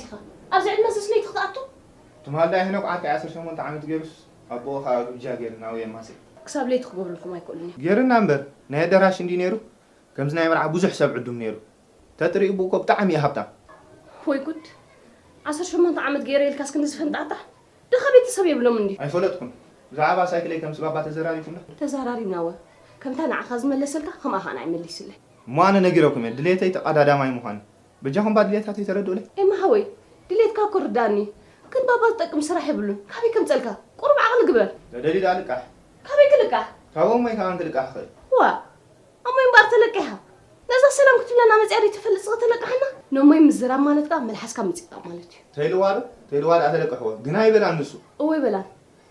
ኢኻ ኣብዚ ዕድመ እዚ ስለይቲ ክትኣቱ? ትማል ዳኣ ሄኖክ ዓርከይ ዓሰርተ ሸሞንተ ዓመት ገይሩስ ኣቦኡ ኸኣ ግብጃ ገይርና ወይ የማስል። ክሳብ ለይቲ ክገብረልኩም ኣይክእሉን እዮም። ገይርና እምበር ናይ ኣደራሽ እንዲ ነይሩ። ከምዚ ናይ መርዓ ብዙሕ ሰብ ዕዱም ነይሩ። ተጥሪኡ ብኡ እኮ ብጣዕሚ እዩ ሃብታም። ወይ ጉድ! ዓሰርተ ሸሞንተ ዓመት ገይረ ኢልካስ ክንዲ ዝፈንጣጣ? ድኻ ቤተሰብ የብሎም እንዲ? ኣይፈለጥኩን። ብዛዕባ ሳይክለይ ከምስ ባባ ተዘራሪብኩም ዶ? ተዘራሪብና እወ። ከምታ ንዓኻ ዝመለሰልካ ከምኣ ኸኣ ንዓይ መሊስለይ። እሞ ኣነ ነጊረኩም እየ ድሌተይ ተቐዳዳማይ ምዃኑ። በጃኹም ባ ድሌታተይ ተረድኡለይ። ኤማ ሓወይ፣ ድሌትካ እኮ ርዳእኒ። ግን ባባ ዝጠቅም ስራሕ የብሉን። ካበይ ከምጸልካ? ቁሩብ ዓቕሊ ግበር። ተደልዩ ደኣ ልቃሕ። ካበይ ክልቃሕ? ካብ እሞይ ከማን ክልቃሕ ይኽእል። ዋእ! ኣሞይ እምበኣር ተለቂሓ። ነዛ ሰላም ክትብለና መጺኣ ደይ ትፈልጥ ስቕ ተለቃሕና? ነሞይ ምዝራብ ማለት ከኣ መልሓስካ ምጽቃቕ ማለት እዩ። ተይልዋ ዶ? ተይልዋ ደኣ ተለቅሕዎ። ግን ኣይበላን ንሱ። እወ ኣይበላን።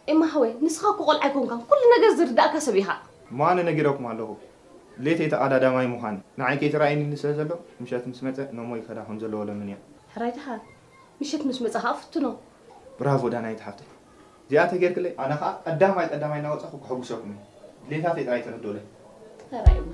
ኤማ ሓወይ፣ ንስኻ እኮ ቆልዓ ኣይኮንካን። ኩሉ ነገር ዝርዳእካ ሰብ ኢኻ። እሞ ኣነ ነጊረኩም ኣለኹ። ድሌተይ ተቐዳዳማይ ምዃን። ንዓይ ከይተራእየኒ ስለ ዘሎ፣ ምሸት ምስ መጸ ነሞይ ከዳ ከም ዘለዎ ለምንዮ። ሕራይ ደሓን። ምሸት ምስ መጸ ከኣ ፍትኖ። ብራቮ ዳናይት ሓፍተይ። እዚኣ ተጌርክለይ፣ ኣነ ኸኣ ቀዳማይ ቀዳማይ እናወጻኹ ከሐጉሰኩም እየ። ድሌታተይ ጥራይ ተረድኡለይ። ተራእዩና።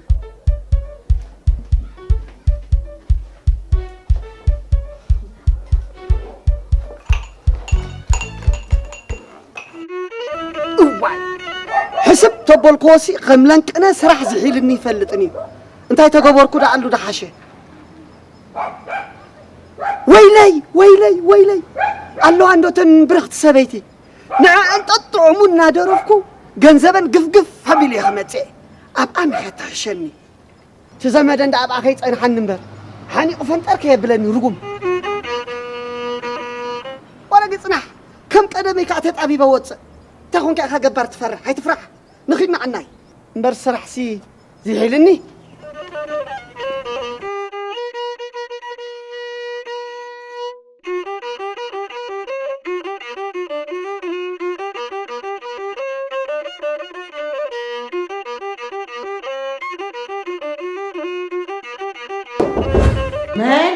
እዋይ! ሕስብ ተበልክዎሲ ከም ለንቅነ ስራሕ ዝሒልኒ ይፈልጥን እዩ። እንታይ ተገበርኩ ደኣሉ ደሓሸ። ወይለይ፣ ወይለይ፣ ወይለይ! ኣለዋ እንዶ እተን ብርኽቲ ሰበይቲ። ንዐኣን ጠጥዑሙ እናደረፍኩ ገንዘበን ግፍግፍ ኣቢለ እየ ክመጽእ። ኣብኣ ምሕረት ትሕሸኒ። እቲ ዘመደን ደኣ ኣብኣ ከይጸንሓኒ እምበር፣ ሓኒቑ ፈንጠር ከየብለኒ ርጉም። ወረጊ ጽናሕ፣ ከም ቀደመይ ከኣ ተጣቢበ ወጽእ። እንታይ ኾንካ ኢኻ ገባር ትፈርሕ? ኣይትፍራሕ። ንኺድ ንዓናይ። እምበር ስራሕሲ ዝሒልኒ። መን?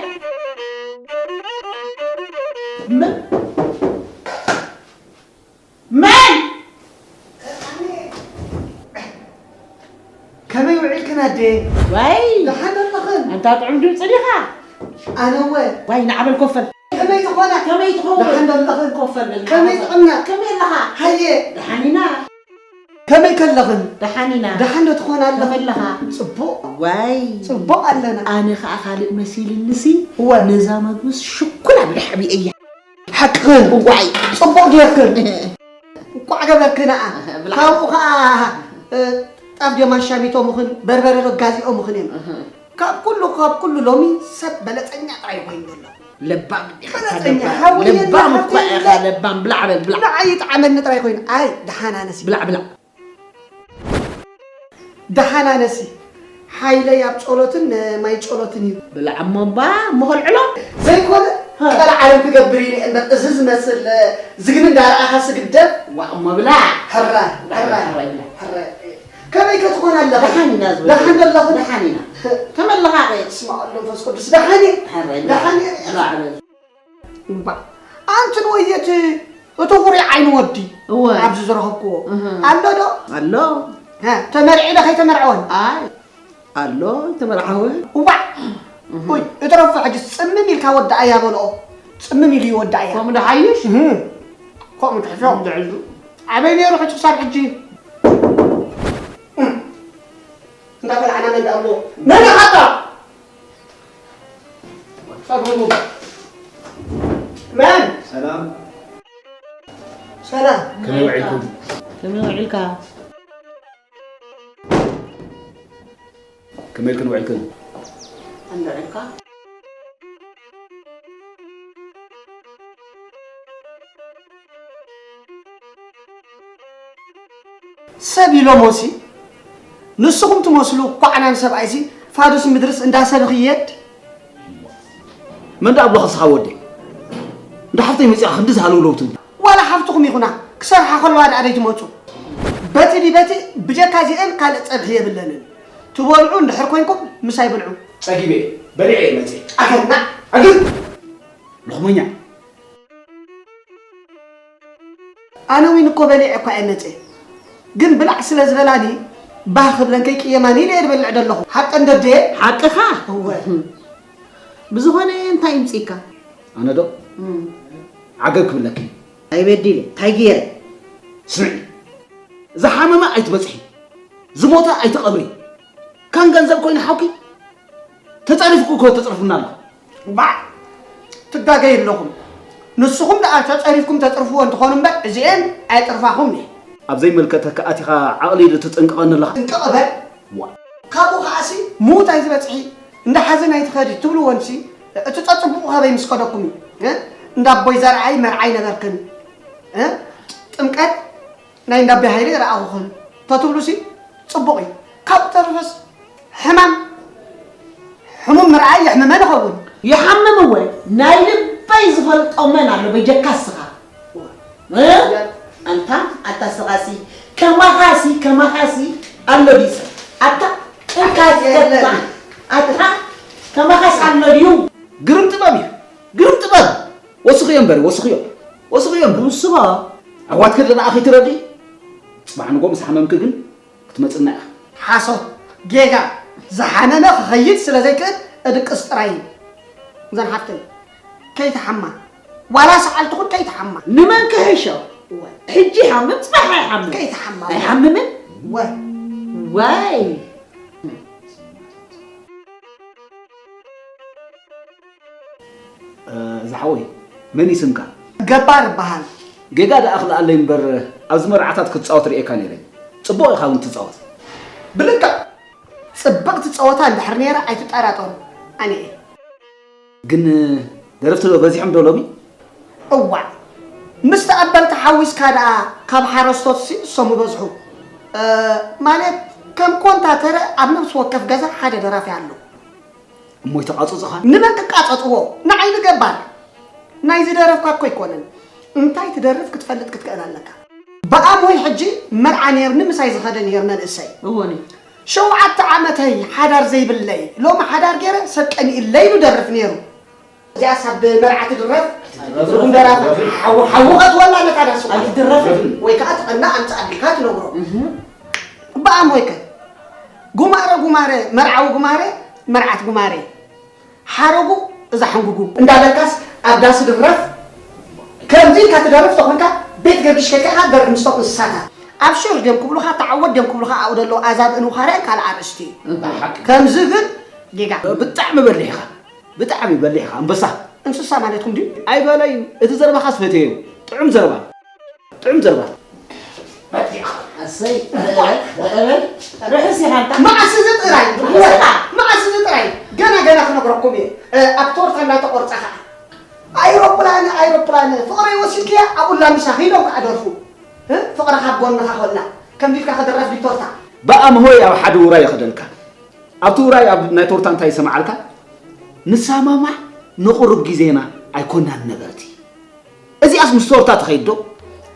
መን? መን? ከመይ ውዒልክን ኣደ? ዋይ! ደሓን ኣለኽን? ኣንታ ጥዑም ድምፂ ዲኻ? ኣነ እወ። ዋይ፣ ንዓበል ኮፈል። ከመይ ትኾና? ከመይ ትኸውን? ደሓን ዶ ኣለኽን? ኮፈል በል። ከመይ ጥዕና? ከመይ ኣለኻ? ሃየ። ደሓን ኢና። ከመይ ከለኽን? ደሓን ኢና። ደሓን ዶ ትኾና ኣለኽን? ከመይ ኣለኻ? ጽቡቕ። ዋይ! ጽቡቕ ኣለና። ኣነ ኸኣ ካልእ መሲልንሲ፣ እወ። ነዛ መግብስ ሽኩላ ብድሕሪ እያ። ሓቅኽን። እዋይ። ጽቡቕ ጌርክን። እንቋዕ ገበርክን ኣኣ። ብላ። ካብኡ ኸኣ፣ እ፣ ጣፍ ድዮም ኣሻሚቶምኽን፣ በርበረ ዶ ጋዚኦምኽን እዮም። እህ። ካብ ኩሉ፣ ካብ ኩሉ ሎሚ ሰብ በለጸኛ ጥራይ ኮይኑ ዘሎ። ለባም ዲኻ በለጸኛ፣ ተገባ። ሓወይ ለባም የለ እኳ ኢኻ፣ ሓፍተይ ለባም። ብላዕ በል፣ ብላዕ። ንዓይ ይጥዓመኒ ጥራይ ኮይኑ። ኣይ፣ ደሓን ኣነሲ። ብላዕ፣ ብላዕ። ደሓን ኣነሲ ሓይለይ ኣብ ጸሎትን ማይ ጸሎትን እዩ። ብላዕ እሞ እባ እሞ ከልዕሎ። ዘይኮነ ሃ። ቀልዓለም ክገብር ኢለ እምበር እዚ ዝመስል ዝግኒ እንዳረኣኻሲ ግደፍ። ዋእ እሞ ብላዕ። ሕራይ፣ ብላዕ፣ ሕራይ፣ ሕራይ፣ ብላዕ። ሕራይ። ከመይ ከ ትኾን ኣለኻ? ደሓን ኢና ዝብል። ደሓን ዶ ኣለኹ? ደሓን ኢና። ከመይ ኣለኻ? እስማዕ ኣሎ መንፈስ ቅዱስ። ደሓን እየ። ሕራይ፣ ብላዕ። ደሓን እየ። ብላዕ በል። እምባ። ኣንቲ ንወየት እቲ ኩሩዕ ዓይኒ ወዲ እወ። ኣብዚ ዝረኸብክዎ እህ። ኣሎ ዶ? ኣሎ። ሃ፣ ተመርዒ ዶ ከይተመርዐወን? ኣይ፣ ኣሎ፣ ኣይተመርዓወ። እዋዕ! እህ። ኡይ፣ እትረፎ ሕጂ ጽምም ኢልካ ወዳእያ በልኦ። ጽምም ኢሉ ይወዳእያ። ከምኡ ዶ ሓይሽ? እህ። ከምኡ ትሕዞ። ከምኡ ዶ ሕዙ? ኣበይ ነይሩ ሕጂ ክሳብ ሕጂ? እም። እንዳበላዕና መን ደኣ ኣሎ? መን ይሓታ? ጸጉሩ። መን? ሰላም። ሰላም። ከመይ ውዒልኩም? ከመይ ውዒልካ? ከመይ ኢልክን ውዒልክን? ከመይ ውዒልካ? ሰብ ኢሎሞሲ ንስኹም ትመስሉ ኳዕናን ሰብኣይሲ ፋዱስ ምድርስ እንዳ ሰብ ይኽየድ። መን ደኣ ኣብሎኻ ንስኻ ወደይ? እንዳ ሓፍተይ መጺኣ ክንዲ ዝሃለውለው ትብሊ። ዋላ ሓፍትኹም ይኹና ክሰርሓ ከለዋ ደኣ ደይትመጹ። በቲ ድዩ በቲ ብጀካ እዚአን ካልእ ጸብሒ የብለንን። ትበልዑ እንድሕር ኮይንኩም ምሳይ ብልዑ። ጸጊበ እየ፣ በሊዐ እየ መጺአ። ኣኸና፣ ኣግብ! ልኽመኛ። ኣነ ዊን እኮ በሊዐ እኳ እየ መጺአ። ግን ብላዕ ስለ ዝበላኒ፣ ባህ ክብለን ከይቅየማኒ ኢለ እየ ዝበልዕ ዘለኹ። ሓቀን ደደየ? ሓቅኻ? እወ። ብዝኾነ እንታይ ይምጺእካ? ኣነ ዶ ዓገብ ክብለኪ? ኣይበዲለ እንታይ ገይረ? ስምዒ፣ ዝሓመመ ኣይትበፅሒ፣ ዝሞተ ኣይትቐብሪ። ከም ገንዘብ ኮይኑ ሓውኪ ተፀሪፍኩ እኮ ተፅርፉና ኣለኹ። ባዕ፣ ትጋገዩ ኣለኹም። ንስኹም ደኣ ተፀሪፍኩም ተፅርፍዎ እንትኾኑ እምበር እዚኤን ኣየፅርፋኹምን እየ። ኣብ ዘይመልከተካ ኣቲኻ ዓቕሊ ዶ ትጥንቅቐኒ ኣለኻ? ጥንቅቕ በል። ዋ። ካብኡ ከዓሲ ምዉት ኣይትበፅሒ፣ እንዳ ሓዘን ኣይትኸዲ ትብልዎንሲ፣ እቲ ጸጽቡቑ ካበይ ምስ ከደኩም እዩ? እ? እንዳ ኣቦይ ዘርኣይ መርዓ ኣይነበርክን። እ? ጥምቀት ናይ እንዳ ኣቦይ ሃይለ ረኣኹኽን ተትብሉሲ ጽቡቕ እዩ። ካብ ተረፈስ ሕማም፣ ሕሙም ምርኣይ የሕምመን ይኸውን። ይሓምም እወ፣ ናይ ልበይ ዝፈልጦ መን ኣሎ በጀካ እስኻ? እ? ኣንታ፣ ኣታ ስኻሲ፣ ከማኻሲ፣ ከማኻሲ ኣሎ ድዩ ሰብ? ኣታ፣ እንካ የለን። ኣታ፣ ከማኻስ ኣሎ ድዩ? ግርም ጥበብ እዩ። ግርም ጥበብ። ወስኽዮ እምበር፣ ወስኽዮ። ወስኽዮ እምበር። ንስኻ? ኣዋትኪ ደኣ ከይትረድኢ። ጽባሕ ንጎ ምስ ሓመምኪ ግን ክትመጽና ኢኻ። ሓሶት፣ ጌጋ፣ ዝሓመመ ክኸይድ ስለ ዘይክእል እድቅስ ጥራይ እዩ። እዘን ሓፍተይ፣ ከይትሓማ። ዋላ ሰዓልትኹን ከይትሓማ። ንመን ክሕሾ? እወ። ሕጂ ይሓምም፣ ጽባሕ ኣይሓምም። ከይትሓማ። ኣይሓምምን? እወ። ዋይ። እ፣ ዝሓወይ፣ መን እዩ ስምካ? ገባር እበሃል። ጌጋ ደኣ ክልኣለይ እምበር፣ ኣብዚ መርዓታት ክትጻወት ርእየካ ነይረ። ጽቡቕ ኢኻ እውን ትጻወት። ብልክዕ ጽብቕቲ ጸወታ እንድሕር ነይራ ኣይትጠራጠሩ። ኣነ እየ። ግን ደረፍቲ ዶ በዚሖም ዶ ሎሚ? እዋእ፣ ምስ ተቐበልካ ሓዊስካ ደኣ ካብ ሓረስቶትሲ እሶም ይበዝሑ። እ፣ ማለት ከም ኮንታተረ ኣብ ነፍሲ ወከፍ ገዛ ሓደ ደራፊ ኣሎ። እሞ ይተቓጸጹኻ? ንመን ክቃጸጽዎ? ንዓይ ንገባር። ናይ ዝደረፍካ እኮ ኣይኮነን። እንታይ ትደርፍ ክትፈልጥ ክትክእል ኣለካ። ብኣሞይ ሕጂ መርዓ ነይርኒ ምሳይ ዝኸደ ነይር መንእሰይ። እወኒ። ሸውዓተ ዓመተይ ሓዳር ዘይብለይ ሎሚ ሓዳር ገይረ ሰብ ቀኒእለይ ኢሉ ደርፍ ነይሩ። እዚኣስ ኣብ መርዓ ትድረፍ? ትድረፍ። ትርጉም ደራፋ። ሓው-፣ ሓውቐት ወላ ነታ ዳስ እኮ። ኣይትድረፍን። ወይ ከዓ ትቐና ኣምጻእ ኣቢልካ ትነግሮ። እህ። ብኣሞይከ? ጉማረ ጉማረ፣ መርዓዊ ጉማረ፣ መርዓት ጉማረ። ሓረጉ እዛ ሕንጉጉ እንዳበልካስ ኣብ ዳስ ድረፍ? ከምዚ ኢልካ ትደርፍ ተኾንካ ቤት ገርግሽ ከይድካ ኢኻ ትደርፍ ምስቶም እንስሳታት። ኣብ ሽር ድዮም ክብሉኻ፣ ተዓወት ድዮም ክብሉኻ ኣብኡ ዘለዉ ኣዛብእን ውኻርያን ካልእ ኣርእስቲ እዩ። ብሓቂ። ከምዚ ግን ጌጋ። ብጣዕሚ በሊሕኻ። ብጣዕሚ በሊሕኻ ኣንበሳ። እንስሳ ማለትኩም ድዩ? ኣይበለይን፣ እቲ ዘረባኻስ ፈትየዮ። ጥዑም ዘረባ። ጥዑም ዘረባ። ኣሰይ፣ ርሑስ ኢኻ ኣንታ። መዓስ እዚ ጥራይ? ርሑስ ኢኻ። መዓስ እዚ ጥራይ? ገና ገና ክነግረኩም እየ። እ፣ ኣብ ቶርታ እናተቆርጸ ኸዓ። ኣይሮፕላን፣ ኣይሮፕላን፣ ፍቕረይ ወሲድክያ ኣብኡ ላምሳኺ ኢሎም ከዓ ደርፉ። እ፣ ፍቕርኻ ኣብ ጎንኻ ኮላ። ከምዚ ኢልካ ክድረፍ ድዩ ቶርታ? ብኣምሆይ ኣብ ሓደ ውራይ ይኸደልካ። ኣብቲ ውራይ ኣብ ናይ ቶርታ እንታይ ይሰምዓልካ? ንሰማማዕ ንቁሩብ ግዜና ኣይኮናን ነበርቲ። እዚኣስ ምስ ቶርታ ትኸይድ ዶ?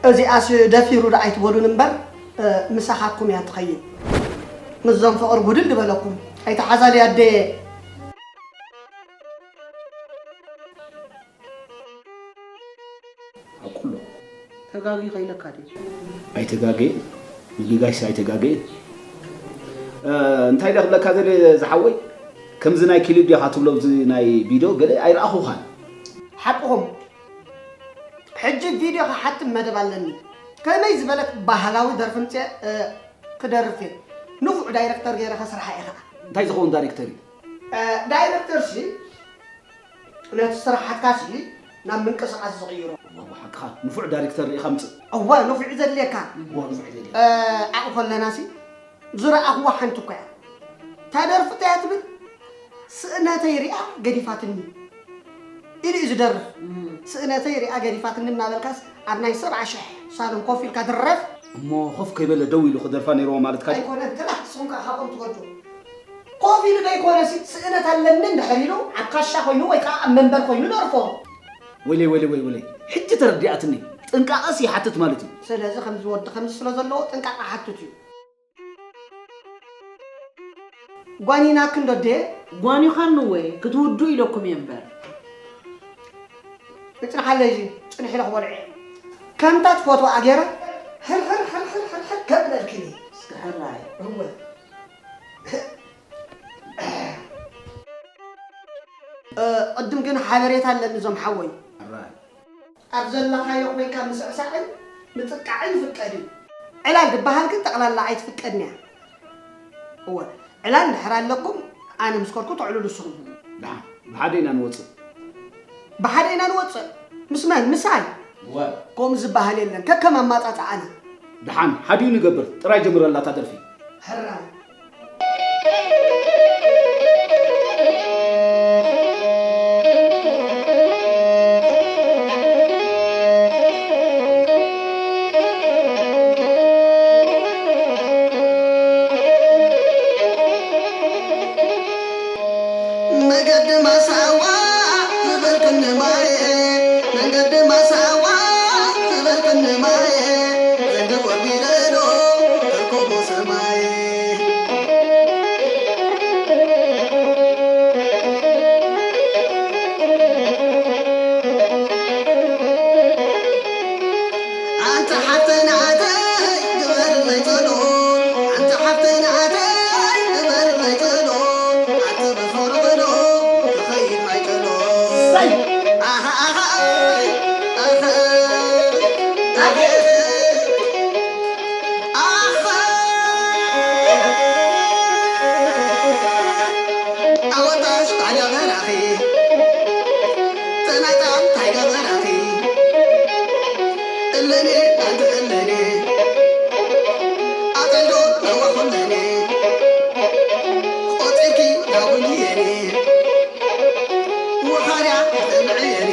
እዚኣስ ደፊሩ ዶ ኣይትበሉን እምበር፣ እ፣ ምሳኻትኩም እያ ትኸይድ። ምስዞም ፍቕሪ ጉድል ዝበለኩም ኣይተሓዛልዩ ኣደየ። ኣቁሎ። ተጋጊ ከይለካ ድዩ? ኣይተጋገየ። ንግጋይስ ኣይተጋገየ። እ፣ እንታይ ኢለ ክብለካ ዘለ ዝሓወይ? ከምዚ ናይ ክሊፕ ዲኻ ትብሎ ኣብዚ ናይ ቪድዮ ገለ ኣይረኣኹኻን። ሓቅኹም። ሕጂ ቪድዮ ክሓትም መደብ ኣለኒ። ከመይ ዝበለት ባህላዊ ደርፊ ምጽእ፣ እ፣ ክደርፍ እየ። ንፉዕ ዳይረክተር ገይረ ከስርሓ እየ ኸዓ። እንታይ ዝኸውን ዳይረክተር እዩ? እ፣ ዳይረክተር ሲ ነቲ ስራሓትካ ሲ ናብ ምንቅስቓስ ዝቕይሮ። እዋ፣ ብሓቅኻ ንፉዕ ዳይረክተር ርኢኻ ምጽእ። እወ፣ ንፉዕ ዘድልየካ። እዋ፣ ንፉዕ ዘድልየካ። እ፣ ኣብኡ ከለና ሲ ዝረኣኽዋ ሓንቲ እኮ እያ። እታ ደርፊ እንታይ እያ ትብል? "ስእነተይ ሪኣ ገዲፋትኒ" ኢሉ እዩ ዝደርፍ። እም። "ስእነተይ ሪኣ ገዲፋትኒ" እናበልካስ ኣብ ናይ ሰብዓ ሽሕ ሳሎን ኮፍ ኢልካ ድረፍ። እሞ ኮፍ ከይበለ ደው ኢሉ ክደርፋ ነይርዎ ማለትካ ድዩ? ኣይኮነን፣ ግና ንስኹም ከኣ ካብኦም ትወዱ። ኮፍ ኢሉ ደይኮነሲ፣ ስእነት ኣለኒ እንድሕር ኢሉ፣ ኣብ ካሻ ኮይኑ ወይ ከኣ ኣብ መንበር ኮይኑ ደርፎ። ወይለይ፣ ወይለይ፣ ወይ፣ ወይለይ። ሕጂ ተረዲኣትኒ። ጥንቃቐስ ይሓትት ማለት እዩ። ስለዚ ከምዚ ወዲ ከምዚ ስለ ዘለዎ ጥንቃቐ ሓትት እዩ። ጓኒናኪ እንዶ ኣዴ? ጓኒኻኒ እወ፣ ክትውድኡ ኢለኩም እየ እምበር። ይጽንሓለይ እዚ ጽንሕ ኢለ ክበልዖ እየ። ከምታ ትፈትዋ ገይረ ሕር ሕር ሕር ሕር ሕር ሕር ከብለልኪ እየ። እስከ ሕራይ። እወ። እ፣ ቅድም ግን ሓበሬታ ኣለኒ እዞም ሓወይ። ሕራይ። ኣብ ዘለኻዮ ኮይንካ ምስዕሳዕን ምጥቃዕን ይፍቀድ እዩ። ዕላል ዝበሃል ግን ጠቕላላ ኣይትፍቀድን እያ። እወ፣ ዕላል እንድሕር ኣለኩም ኣነ ምስ ከድኩ ተዕልሉ ንስኹም። ደሓን፣ ብሓደ ኢና ንወፅእ። ብሓደ ኢና ንወፅእ? ምስ መን? ምሳይ? እወ። ከምኡ ዝበሃል የለን፣ ከከም ኣማፃፅኣና። ደሓን፣ ሓዲኡ ንገብር። ጥራይ ጀምረላ እታ ደርፊ። ሕራይ። መገዲ ማሳዋ ዝበልክኒ ማየ፣ መገዲ ማሳዋ ዝበልክኒ ማየ፣ ዘንጊ ወርዲ ለሎ ከኮቦ ሰማየ። ኣንቲ ሓፍተይ ናተይ ግበርለይ ጸሎት፣ ኣንቲ ሓፍተይ ናተይ ግበርለይ ጸሎት፣ ኣቲ ብፍቕሪ ጸሎት ክኸይድ ማይ ጸሎት። ኣሰይ! ኣሃ፣ ኣሃ፣ ኣይ፣ ኣሃ፣ ኣሃ፣ ኣሃ። ኣወጣሽ ታዲያ በራኺ፣ ተናይጣ እንታይ ገበራኺ? እለኔ ኣንቲ እለኔ፣ ኣጠልዶ ለዋኹለኔ፣ ቆጺርኪ ዳውንየኔ፣ ወኻርያ ተምዕየኔ።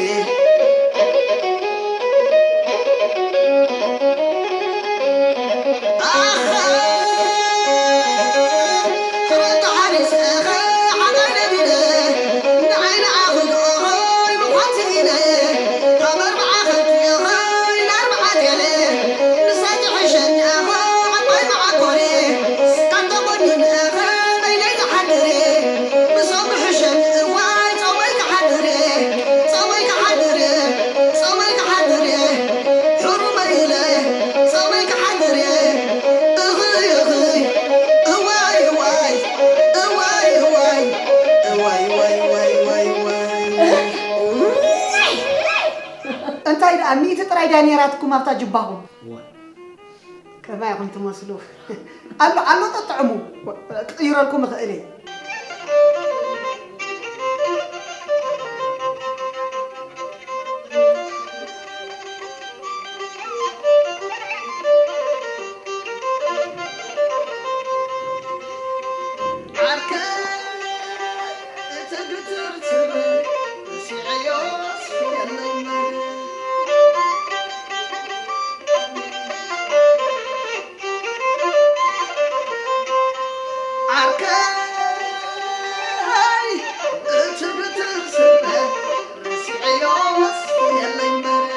ጾመይ ክሓድር እየ፣ ጾመይ ክሓድር እየ፣ ጾመይ ክሓድር እየ፣ ጾመይ ክሓድር እየ፣ ሕሩመይ ኢለ ጾመይ ክሓድር እየ። እኽይ፣ እኽይ፣ እዋይ፣ እዋይ፣ እዋይ፣ እዋይ፣ እዋይ፣ እዋይ፣ እዋይ፣ እዋይ፣ እዋይ። እንታይ ደኣ ሚእቲ ጥራይ ድያ ነይራትኩም ኣብታ ጅባኹም? እዋ። ከማይ ኢኹም ትመስሉ። ኣሎ፣ ኣሎ፣ ጠጥዕሙ። ክቕይረልኩም እኽእል እየ። ዓርከይ፣ እቲ ግትር ስረ ስዒዮ ስየለይ መረ። ዓርከይ፣ እቲ ግትር ስረ ስዒዮ ስየለይ መረ።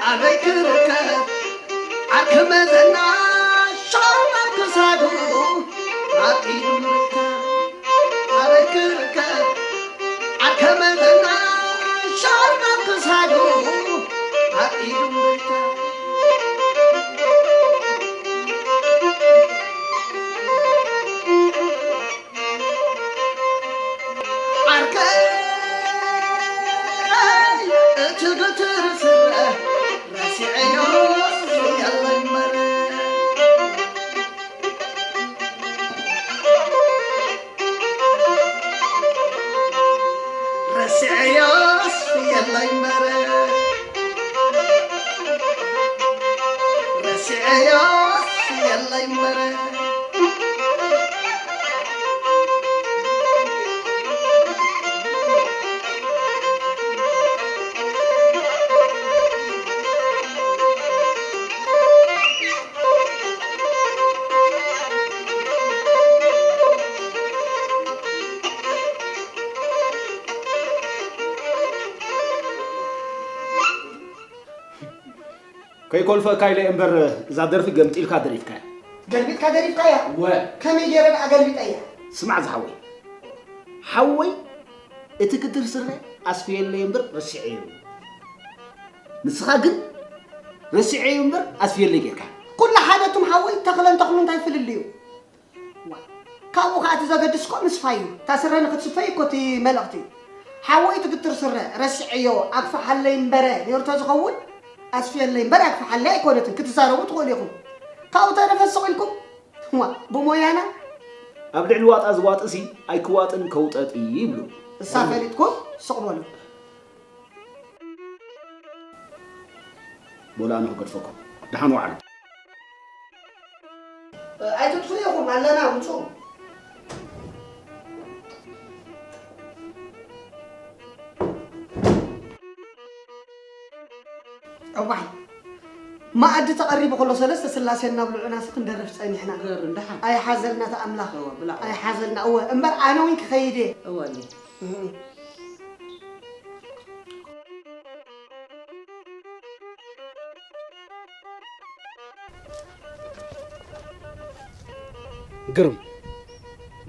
ኣበይ ክርከብ ዓርኪ መዘና፣ ሻርባ ክሳዱ ኣብ ኢዱ ምርካብ? ኣበይ ክርከብ ዓርኪ መዘና፣ ሻርባ ክሳዱ ኣብ ኢዱ ምርካብ? ዓርከይ፣ እቲ ግትር ስረ ረሲዐዮ የለይ መረ። ረሲዐዮስ የለይ መረ። ረሲዐዮስ የለይ መረ። ከይኮልፈካ ኢለ እምበር እዛ ደርፊ ገምጢልካ ደሪፍካያ። ገልቢጥካ ደሪፍካያ? ወ። ከመይ ገይረ ደኣ ገልቢጠያ? ስማዕ ዝሓወይ። ሓወይ እቲ ግትር ስረ ኣስፍየለይ እምበር ረሲዐዮ። ንስኻ ግን ረሲዐዮ እምበር ኣስፍየለይ ጌርካ። ኩሉ ሓደ ኣቱም ሓወይ ተኽለን ተኽሉ እንታይ ፍልልዩ? ዋ፣ ካብኡ ከዓ እቲ ዘገድስ እኮ ምስፋይ እዩ። እታ ስረ ንክትስፈይ እኮ እቲ መልእኽቲ። ሓወይ ትግትር ስረ ረስዐዮ፣ ኣግፍሓለይ እምበረ ነይሩ ተዝኸውን፣ ኣስፍየለይ እምበር ኣግፍሓለይ ኣይኮነትን። ክትዛረቡ ትኽእሉ ኢኹም። ካብኡ ተረፈ ስቕ ኢልኩም፣ ዋ፣ ብሞያና ኣብ ልዕሊ ዋጣ ዝዋጥሲ ኣይክዋጥን ከውጠጥ ይብሉ። እሳ ፈሊጥኩም ስቕ በሉ። ቦላ ኣነ ክገድፈኩም። ደሓን ዋዕሉ። ኣይትጥፍኡ ኢኹም፣ ኣለና፣ ውጹ። እዋይ፣ መኣዲ ተቐሪቡ ከሎ ሰለስተ ስላሴ እናብልዑናስ ክንደርፍ ጸኒሕና። ገርም፣ ደሓን። ኣይሓዘልና እቲ ኣምላኽ። እወ፣ ብላዕ። ኣይሓዘልና፣ እወ። እምበር ኣነ እውን ክኸይድ እየ። እወ፣ እኔ። እህ። ግርም፣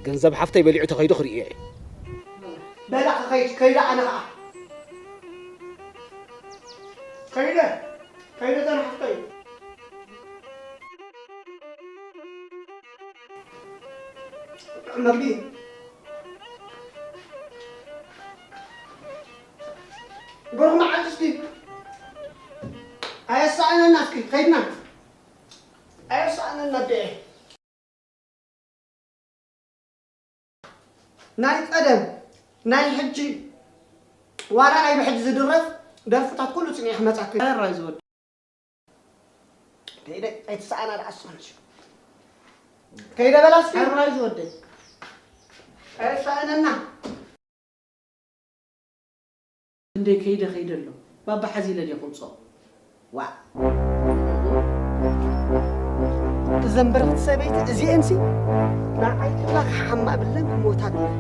ገንዘብ ሓፍተይ በሊዑ ተኸይዱ ክርኢ እየ። በላ ክኸይድ፣ ከይደ ኣነ ኸዓ። ከይደ፣ ከይደ እተን ሓፍተይ። መግቢ። ብሩኽ መዓልቲ እስኪ። ኣየሳእነና እስኪ፣ ከይድና። ኣየሳእነና ኣደየ። ናይ ቀደም፣ ናይ ሕጂ፣ ዋላ ናይ ብሕጂ ዝድረፍ ደርፍታት ኩሉ ጽኒሐ ክመጻኪ። ሕራይ ዝወድ። ከይደ፣ ኣይትስኣና ደኣ ኣስማንሽ። ከይደ በላ እስኪ። ሕራይ ዝወደይ። ኣይትስኣነና። እንዴ ከይደ ከይደ ኣሎ። ባባ ሓዚለ ድየ ክውፅኦ? ዋ። እዘን ብርኽቲ ሰበይቲ እዚኤንሲ ንዓይ ክላ ክሓማ ብለን ክሞታ ብለን።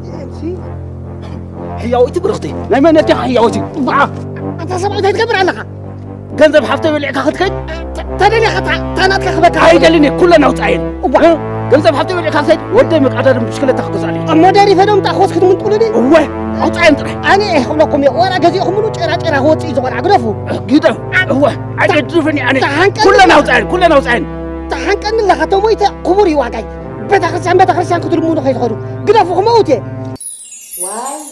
እዚኤንሲ ሕያወይቲ ብርኽቲ ናይ መን ኣዴኻ ሕያወይቲ? ዋ! ኣታ ሰብኣይ እንታይ ትገብር ኣለኻ? ገንዘብ ሓፍተይ በሊዕካ ክትከይድ? ተ-፣ ተደሊኻ እታ፣ እታ ናትካ ክበካ። ኣይደልን እየ፣ ኩለን ኣውፅኣየን። እዋ። እ? ገንዘብ ሓፍተይ በሊዕካ ክትከይድ? ወደይ መቃዳድም ብሽክለታ ክገዝኣለይ። እሞ ደሪፈ ዶ ምጣ ክወስድ ክትምንጥሉ ድዩ? እወ፣ ኣውፅኣየን ጥራሕ። ኣነ እየ ክብለኩም እየ፣ ዋላ ገዚእኹምሉ ጭራ ጭራ ክወፅእ እዩ ዝቆልዓ፣ ግደፉ። ግደፍ። እወ፣ ኣይተድርፍኒ ኣነ። ተሓንቀል ኩለን ኣውፅኣየን፣ ኩለን ኣውፅኣየን። ተሓንቀኒ ኣለኻ፣ ተሞይተ ክቡር እዩ ዋጋይ። ቤተክርስትያን፣ ቤተክርስትያን ክትልምኑ ከይትኸዱ። ግደፉ፣ ክመውት እየ። ዋይ፣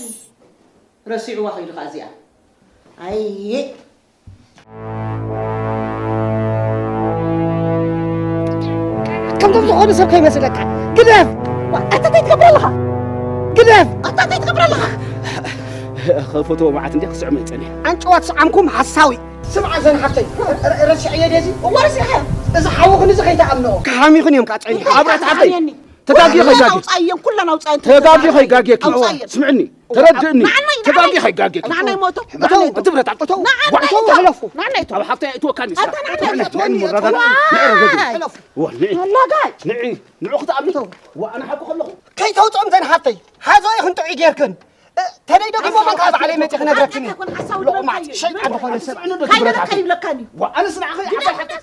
ረሲዕዋ ከይዱ ኸዓ እዚኣ። ኣየ። ከምቶም ዝኾኑ ሰብ ከይመስለካ። ግደፍ! ዋ፣ ኣታ እንታይ ትገብር ኣለኻ? ግደፍ! ኣታ እንታይ ትገብር ኣለኻ? ክፈትዎ መዓት እንዲ ክስዕሞ ይጸኒሕ። ኣንጭዋ ትስዓምኩም ሓሳዊ። ስምዓ ዘን ሓፍተይ፣ ረ-፣ ረሲዐዮ ድየ እዚ? እወ ረሲዐዮ። እዚ ሓውኽን እዚ ከይትኣምንኦ። ክሓሚኽን እዮም ከዓ ጸኒሖም። ኣብራት ሓፍተይ። ተጋጊ ኩለን ከይጋጊ። ኣውፃየን፣ ኩለን ኣውፃየን። ተጋጊ ከይጋጊ። ኣውፃየን። ስምዕኒ። ተረድእኒ። ንዓና፣ ንዓና። ተጋጊ ከይጋጊ። ንዓና ይሞቶ። እተው፣ እቲ ብረት ኣብ-፣ እተው። ንዓና ዋ፣ እተው፣ ይቶ። ሕለፉ። ንዓና ይቶ። ኣብ ሓፍተይ ኣይእትወካን እዩ። ኣታ ንዓና ንዓና ይቶ። ንዕኒ ንዓና መረጋጋእ። ይቶ። ንዕረገግ። ሕለፉ። ዋ፣ ንዒ። ኣላጋይ። ንዒ። ንዑ ክትኣምኒ። ዋ፣ ኣነ ሓቂ ከለኹ። ከይተውፅኦም ዘን ሓፍተይ። ሓዞ ኢኽን ጥዑይ ጌርክን። እ፣ ተደይ ደጊሞ መን ካብ ባዕለይ መፂእ ክነግረክን እዩ። ኣይኮን ሓሳዊ ሎቕማዕ፣ ትበልካዮ። ሸይጣን ዝኾነ ሰብ። ስምዕኒ ዶ እቲ ብረት ካይበለካ ሓፍተይ? ይብለካን እዩ። ዋ፣ ኣነስ ንዓኺ ዓባይ ሓፍተይ።